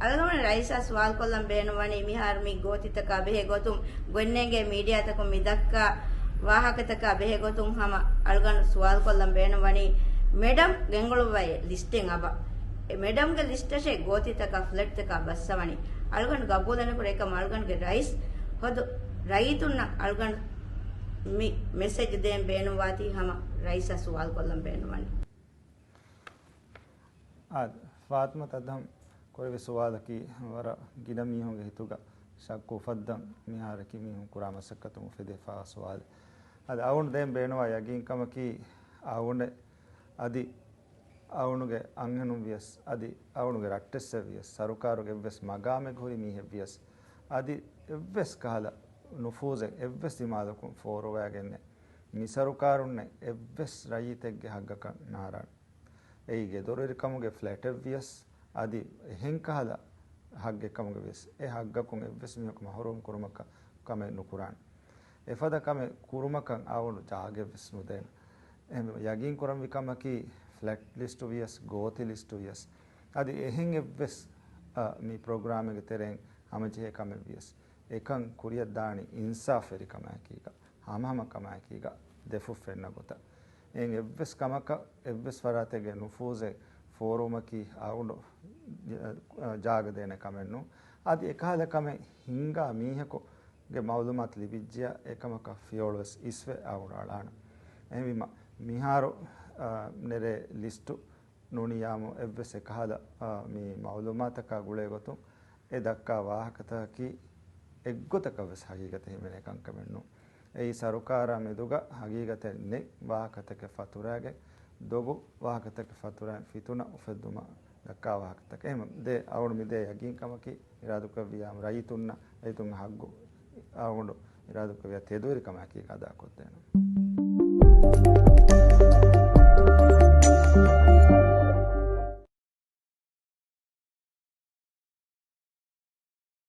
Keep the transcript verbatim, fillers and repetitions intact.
އަޅުގަނޑު ރައީސާ ސުވާލުކޮށްލަން ބޭނުންވަނީ މިހާރު މި ގޯތިތަކާ ބެހޭ ގޮތުން ގޮތްނޭނގޭ މީޑިއާތަކުން މި ދައްކާ ވާހަކަތަކާ ބެހޭ ގޮތުން ހަމަ އަޅުގަނޑު ސުވާލުކޮށްލަން ބޭނުންވަނީ މެޑަމް ގެންގުޅުއްވައި ލިސްޓެއް އަބަ. އެ މެޑަމްގެ ލިސްޓަށޭ ގޯތިތަކާ ފްލެޓްތަކާ ބައްސަވަނީ. އަޅުގަނޑު ގަބޫލެއްނުކުރޭ އެކަމަށް އަޅުގަނޑުގެ ރައީސް ހޮދު ރައްޔިތުންނަށް އަޅުގަނޑު މި މެސެޖް ދޭން ބޭނުންވާތީ ހަމަ ރައީސާ ސުވާލުކޮށްލަން ބޭނުންވަނީ. އާދެ، ފާތުމަތު އަދްހަމް ކުރެވި ސުވާލަކީ ވަރަށް ގިނަ މީހުންގެ ހިތުގަ ޝައްކު އުފައްދަން މިހާރަކީ މީހުން ކުރާ މަސައްކަތުން އުފެދިފައިވާ ސުވާލެއް. އަދި އަޅުގަނޑު ދޭން ބޭނުންވާ ޔަގީންކަމަކީ އަޅުގަނޑެއް އަދި އަޅުގަނޑުގެ އަންހެނުން ވިޔަސް އަދި އަޅުގަނޑުގެ ރައްޓެއްސެއް ވިޔަސް ސަރުކާރުގެ އެއްވެސް މަގާމެއްގަ ހުރި މީހެއް ވިޔަސް އަދި އެއްވެސް ކަހަލަ ނުފޫޒެއް އެއްވެސް ދިމާލަކުން ފޯރުވައިގެންނެއް މި ސަރުކާރުންނެއް އެއްވެސް ރައްޔިތެއްގެ ހައްގަކަށް ނާރާނެ. އެއީ ގެދޮރުވެރިކަމުގެ ފްލެޓެއް ވިޔަސް އަދި އެހެން ކަހަލަ ހައްގެއްކަމުގެ ވިޔަސް އެ ހައްގަކުން އެއްވެސް މީހަކު މަހުރޫމް ކުރުމަކަށް ކަމެއް ނުކުރާނެ. އެފަދަ ކަމެއް ކުރުމަކަށް އަޅުގަނޑު ޖާގައެއްވެސް ނުދޭނެ. އެހެންވެ، ޔަގީން ކުރަންވީ ކަމަކީ ފްލެޓް ލިސްޓު ވިޔަސް، ގޯތި ލިސްޓު ވިޔަސް، އަދި އެހެން އެއްވެސް، އަ، މި ޕްރޮގްރާމެއްގެ ތެރެއިން ހަމަޖެހޭ ކަމެއް ވިޔަސް، އެކަން ކުރިއަށް ދާނީ އިންސާފުވެރިކަމާއެކީގަ، ހަމަހަމަކަމާއެކީގަ، ދެފުށް ފެންނަ ގޮތަށް. އެހެން އެއްވެސް ކަމަކަށް އެއްވެސް ފަރާތެއްގެ ނުފޫޒެއް ފޯރުވުމަކީ އަޅުގަނޑު، އަ، ޖާގަ ދޭނެ ކަމެއް ނޫން. އަދި އެކަހަލަ ކަމެއް ހިންގާ މީހަކު ގެ މައުލޫމާތު ލިބިއްޖެޔާ އެކަމަކަށް ފިޔަވަޅުވެސް އިސްވެ އަޅުގަނޑު އަޅާނެ. އެހެންވީމަ، މިހާރު، އާ، ނެރޭ ލިސްޓު ނޫނިއްޔާމު އެއްވެސް އެކަހަލަ، އާ، މި މައުލޫމާތަކާ ގުޅޭ ގޮތުން އެ ދައްކާ ވާހަކަތަކަކީ އެއްގޮތަކަށް ވެސް ހަގީގަތެއް ހިމެނޭ ކަންކަމެއް ނޫން. އެއީ ސަރުކާރާ މެދުގަ ހަގީގަތެއް ނެތް ވާހަކަތަކެއް ފަތުރައިގެން، ދޮގު ވާހަކަތަކެއް ފަތުރައިން ފިތުނަ އުފެއްދުމަށް ދައްކާ ވާހަކަތަކެއް. އެހެން ދޭ އަޅުގަނޑު މި ދޭ ޔަގީންކަމަކީ އިރާދަކުރެއްވިއްޔާ ރައްޔިތުންނަށް، ރައްޔިތުންގެ ހައްގު އަޅުގަނޑު އިރާދަކުރެއްވިއްޔާ ތެދުވެރިކަމާއެކީގަ އަދާކޮށްދޭނަން.